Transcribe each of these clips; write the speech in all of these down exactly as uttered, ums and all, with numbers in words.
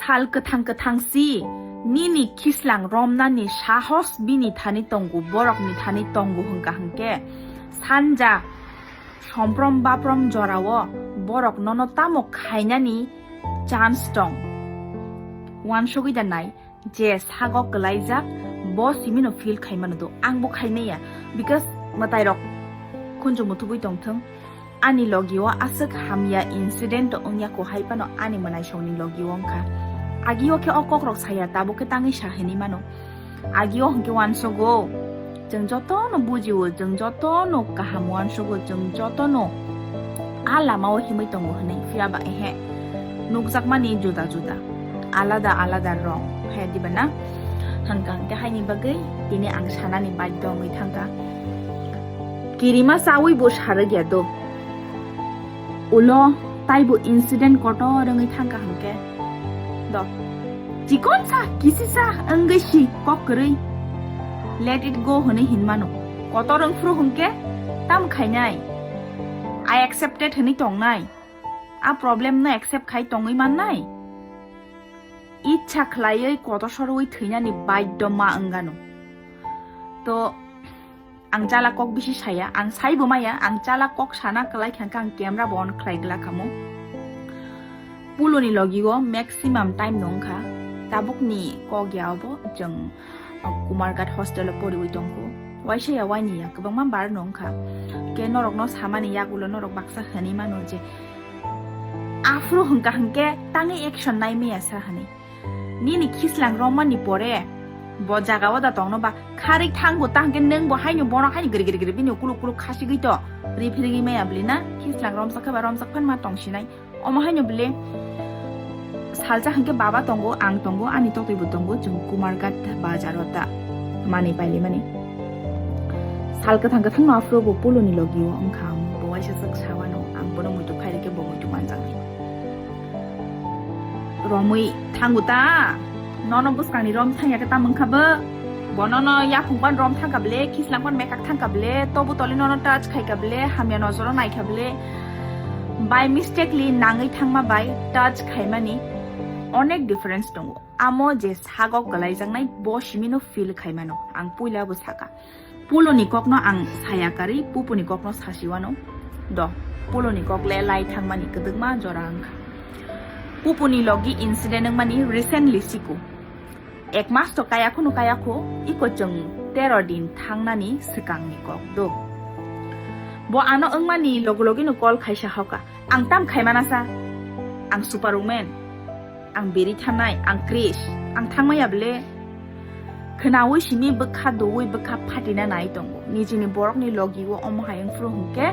Sal kwthang kwthang si nini khislang romnani sahos bini thani tongo, borokni thani tongo hwnkha hwnkhe sanja somprom baprom jorao borok nono tamo khainani chance tong? Uansugwi da nai, je sago kwlaijak bo simino feel khaimano do, angbo khaimaya, because mwtairok khunju muthubwi tongthwng. Ani logio aswk hamya incident wngya ko hai phano ani mwnaisongni logio wngkha. Agio khe o kokrok saya, tabuk khe tangwi sa hinwi mano. Agio hwnkhe uansogo, chwng jotono bujio, chwng jotono kaham uansogo, chwng jotono a lamao himwi tongo hinwi, phiya ba ehe, nukjakmani juda juda, alada alada rong, he diba na? Hwnkha hwnkhe haini bagwi tini ang sanani badhyo wngwi thangkha. Kirima chawi bo sarwk ya do. Ulo taibo incident kotor wngwi thangkha hwnkhe do. Chikon sa, kisi sa wngwi si kok kwrwi. Let it go hwnwi hinmano. Kotor wngphru hwnkhe tam khainai. I accepted hwnwi tongnai. A problem no accept khai tongwi mannai. Ichha khlaiwi kotor sorwi thwinani baidyo ma wngano. To ang chala kok bisi saya, ang saibo maya, ang chala kok sana kwlai kha, ang camera bo on khlai glak kamo. Puloni logio maximum time no wngkha, tabukni kok ya obo, chwng Kumarghat hostel o poriwi tongkho. Waisa ya waini ya, kwbangma bar no wngkha. Ke norokno samani yagulo norok baksa hwnwi mano je, aphuru hwnkha hwnkhe tangwi action nai maya sa hwnwi. Nini khislang romani pore bo jaga o da tongno ba kharwi thango ta hwnkhe nwng bo haino bono haino giri giri giri bini ukuluk ukuluk khasigwi to riphirigwi maya bwlwi na khislang romsa khe ba romsa phan ma tong sinai. Omo haino bwlwi salsa hwnkhe baba tongo, ang tongo, ani totwi bo tongo, chwng Kumarghat bazar o ta manwi paili mani. Sal kwthang kwthang no aphuru bo puloni logio wngkha, bo waisa swk sawano, ang bono muitu khai rikhe bo muitu manjaknai. Romwi thango ta? Nono bwskangni rom thangya khe tamo wngkha bo? Bo nono yaphung pan rom thangkha bwle, khislang pan mekak thangkha bwle, tobu tole nono touch khaikha bwle, hamya nojoro naikha bwle? By mistakenly nangwi thangma bai touch khaimani onek difference tongo. Amo je sago kwlaijaknai bo simino feel khaimano, ang puila bo saka. Puloni kokno ang saya karwi, pupuni kokno sasiwano. Do, puloni kok le lai thangmani kwdwkma jora wngkha. Pupuni logi incident wngmani recently siko. Ek mas to kaya khunu kaya kho, iko chwng tero din thangnani swkangni kok do. Bo ano wngmani logi logino call khaisa hoka. Ang tam khaimana sa? Ang superwoman. Ang beri thanai, ang Chris, ang thangmaya bwle? Khwnaui simi bwkha duui bwkha phatina nai tongo. Nijini borokni logi o omo hai wngphuru hwnkhe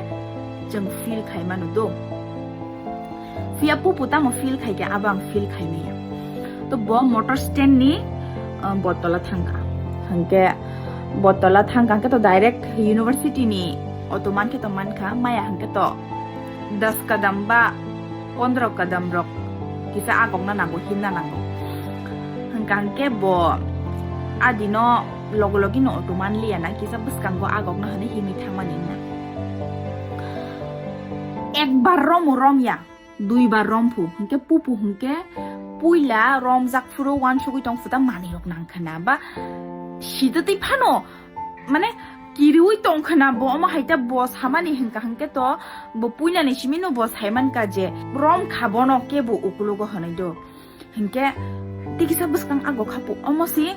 chwng feel khaimano do. Phiya pupu tamo feel khaikhe abo ang feel khaimaya. To bo motor stand ni, uh, bottola thangkha. Hwnkhe bottola thangkha hwnkhe to direct university ni auto mankhe to mankha, maya hwnkhe to das kadam ba pondro kadam rok kisa agokna nango, himna nango. Hwnkha hwnkhe bo adino logo logi no auto manliya na, kisa bwskango agokna hwnwi himwi thangmani wngna. Ekbar romo romya, duibar romphu, hwnkhe pupu hwnkhe puila romjak phuru uansugwi tong phuta manwi rok nangkha na ba sitwtwi phano, mane, kiriui tongkha na bo, omo hai ta bo samani hwnkha hwnkhe to bo puilani simi no bo saimankha je rom kha bono kebo ukulugo hwnwi do. Hwnkhe tikisa bwskang ago khapu omo si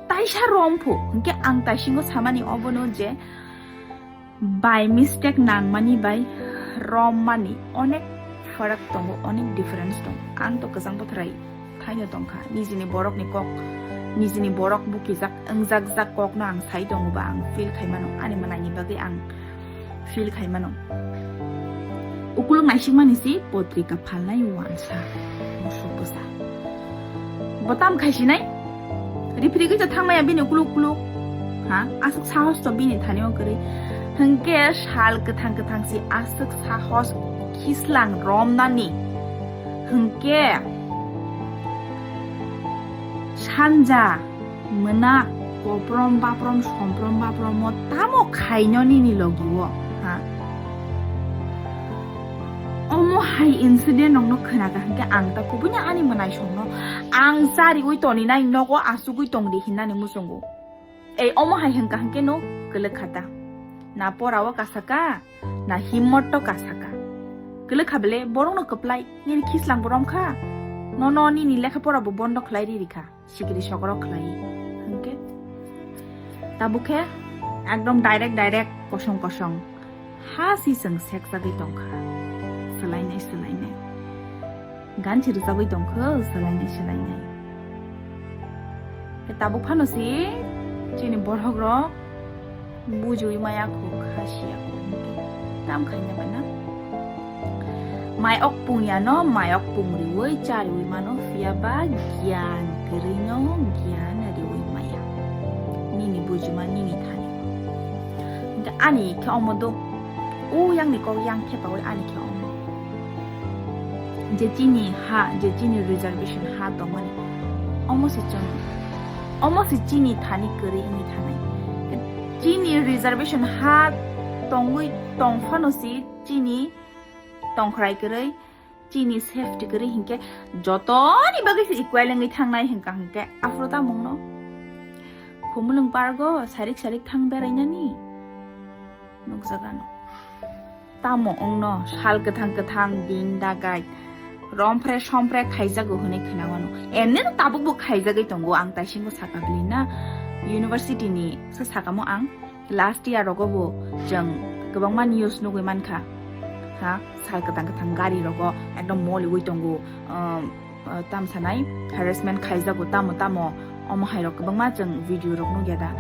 taisa rom phu, hwnkhe ang taisingo samani obono je by mistake nangmani bai rom mani onek farak tongo, onek difference tongo. Ang to kwchang bwthwrai thaino tongkha. Nijini borokni kok, nijini borok bukijak, wngjak jak kokno ang sai tongo ba, ang feel khaimano. Ani mwnaini bagwi ang feel khaimano. Ukuluk naisikmani si potrika phalnai uansa. Musuk bwsa. Bo tam khaisinai? Riphirigwi to thangmaya bini ukuluk ukuluk. Ha? Aswk sahos to bini thani o kwrwi. Hwnkhe sal kwthang kwthang si aswk sahos khislang romnani. Hwnkhe sanja, mwnak, koprom, baprom, somprom, baprom o tamo khaino nini logi o, ha? Omo hai incident rokno khwnaka hwnkhe ang ta kubuino ani mwnaisongno Ang chariwi toninai nogo achugwi tongdi hinnani muchungo. Ei omo hai hwnkha hwnkhe no kwlwkha ta. Na porao kasaka, na himmot to kasaka. Kwlwkha bele borokno kwplai, nini khislang bo romkha. Nono nini lekha pora bo bondo khlai ri rikha. Sikiri sokorok khlai hwnkhe. Tabuk khe ekdom direct direct kosong kosong ha si chwng sekjagwi tongkha. Swlainai swlainai. Ganchi rwchabwi tongkha swlainai swlainai. Khe tabuk phano si chini borok rok bujiwi maya kho kha siya kho hwnkhe tam khaina bana. Mai ok pung ya no mai ok pung riwi chariwi mano phiya ba giyan kwrwi no giyan riwi maya. Nini bujima nini thani. Hwnkhe ani khe omo do. O yang ni kok yang khe pawi ani khe omo. Je chini ha, je chini reservation ha tongmani. Omo se chwng, omo se chini thani kwrwi wngwi thanai. Chini reservation ha tongwi tong phano si chini tongkhrai kwrwi, chini safety kwrwi hinkhe jotoni bagwi se equal wngwi thangnai hwnkha hinkhe aphuru tamungno. Khumulwng pargo sarik sarik thang berainani nukjagano. Tamo wngno sal kwthang kwthang din dagai romphre somphre khaijago hwnwi khwnawano. Emni no tabukbo khaijagwi tongo, ang taisingo saka bwlwi na university ni se sakamo ang last year rogo bo chwng kwbangma news nugwi mankha. Ha, sal kwthang kwthang gari rogo ekdom moliwi tongo. Um, uh, tam sanai harassment khaijago tamo tamo omo hai rok kwbangma chwng video rok nugya da.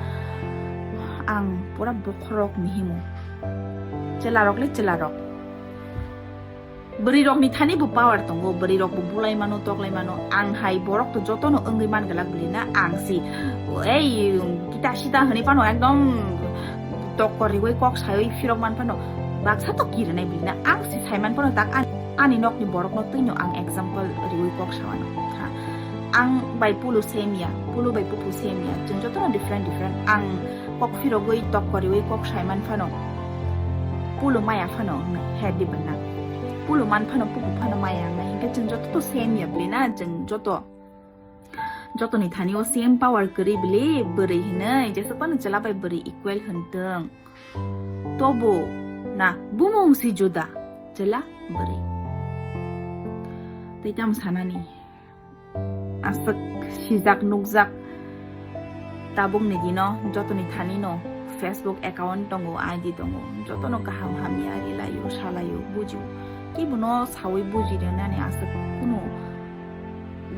Ang pura bokhorok ni himo. Chwla rok le chwla rok. Bwrwi rok ni thani bo power tongo, bwrwi rok bo bulai mano, toklai mano. Ang hai borok to jotono wngwi man glak bwlwi na ang si. Ei kita sita hwnwi phano ekdom tokkor riwi kok saiwi phirok man phano baksa to kirinai bwlwi na ang si sai man phano tak ani, ani nokni borokno twino ang example riwi kok sawano. Ha. Ang bai pulu same ya, pulu bai pupu same ya. Chwng jotono different different. Ang kok phirogwi tokkoriwi kok saiman phano, pulu maya phano wngnai, he di bwna. Pulu man phano, pupu phano maya wngnai, hinkhe chwng joto to same ya bwlwi na, chwng joto, jotoni thani o same power kwrwi bwlwi, bwrwi hinwi, jesuk phano chwla bai bwrwi equal hwntwng. Tobo na, bumung si juda, chwla bwrwi. Tei tamo sanani. Aswk sijak nukjak. Tabukni dino jotoni thanino Facebook account tongo, I D tongo. Jotono kaham hamya rilaio, salaio, bujio. Kibuno sawi buji rwnani aswk kunu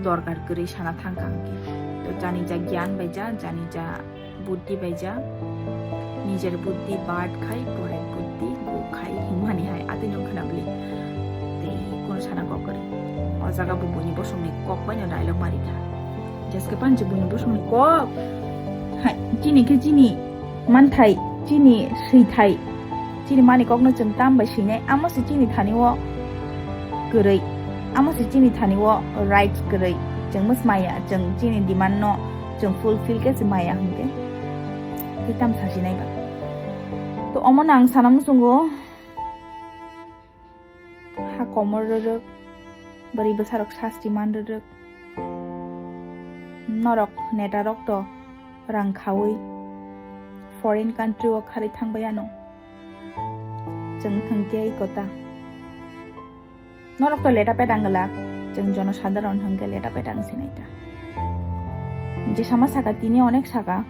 dorkar kwrwi sana thangkha hwnkhe. To jani ja gyan bai ja, jani ja buddhi bai ja, nijer buddhi bad khai, porer buddhi gu khai hinmani hai, atwi nung khna bwlwi. Tei kono sana kok kwrwi. O jaga bo buini bosongni kok bai no dialogue mari kha. Jeske panchi buini bosongni kok. Hai, chini khe chini manthai, chini swithai. Chini mani kokno chwng tam bai swinai, amo se chini thani o kwrwi, amo se chini thani o rights kwrwi. Chwng maya, chwng chini demand no chwng fulfill khe se maya hwnkhe. Tei tam sasinai ba. To omono ang sana muchungo, ha komor rwrwk, bwrwi bwsarok sasti man rwrwk. Norok neta rok to rang khawi foreign country o kharwi thang bai ano. Chwng hwnkhe kota. Norok to leta pedang glak, chwng jono sadharon hwnkhe leta pedang sinai ta. Je sama saka tini onek saka,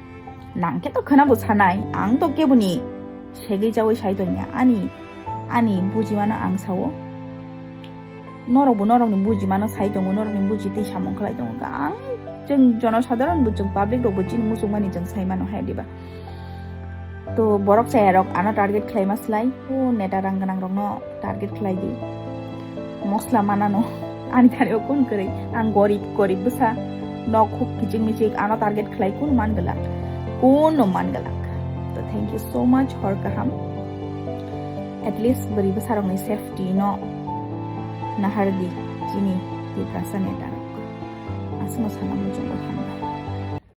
nang khe to khwna bo sanai, ang to keboni segwi chawi sai tongya, ani, ani bujimano ang sao. Norok bo norokni bujimano sai tongo, norokni buji twi samung khlai tongo. Ang chwng jono sadharon bo chwng public rok bo chini muchungmani chwng sai mano hai diba. To borok chaya rok ano target khlai ma slai, o neta rang gwnang rokno target khlai di. Mosla manano ani thani o kun kwrwi, ang gorib, gorib bwsa, nok huk kichik michik ano target khlai kun man glak, kun no man glak. To thank you so much, hor kaham. At least bwrwi bwsa rokni safety no nahar di chini Tiprasa neta rok. Aswkno sana muchungo hambai.